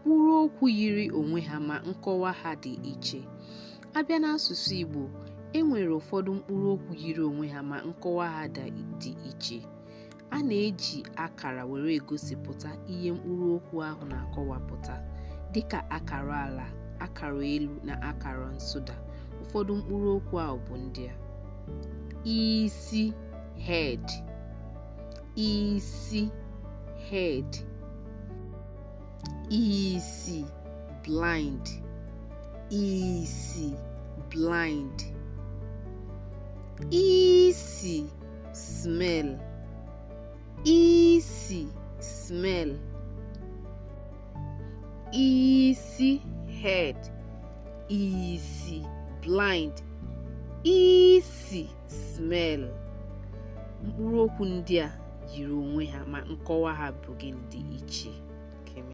Mkpụrụ okwu yiri onwe ha ma nkọwa ha dị iche. A bịa n'asụsụ Igbo, e nwere ụfọdụ mkpụrụ okwu yiri onwe ha ma nkọwa ha dị iche. A na-eji akara were egosipụta ihe mkpụrụ okwu ahụ na-akọwapụta, dịka akara ala, akara elu na akara nsụda. Ụfọdụ mkpụrụ okwu ahụ bụ ndị a: isi head, isi head, ìsì blind, ìsì blind, isi smell, isi smell, isi head, ìsì blind, isi smell. Mkpụrụ okwu ndị a yiri onwe ha ma nkọwa ha bụ gịnị dị iche.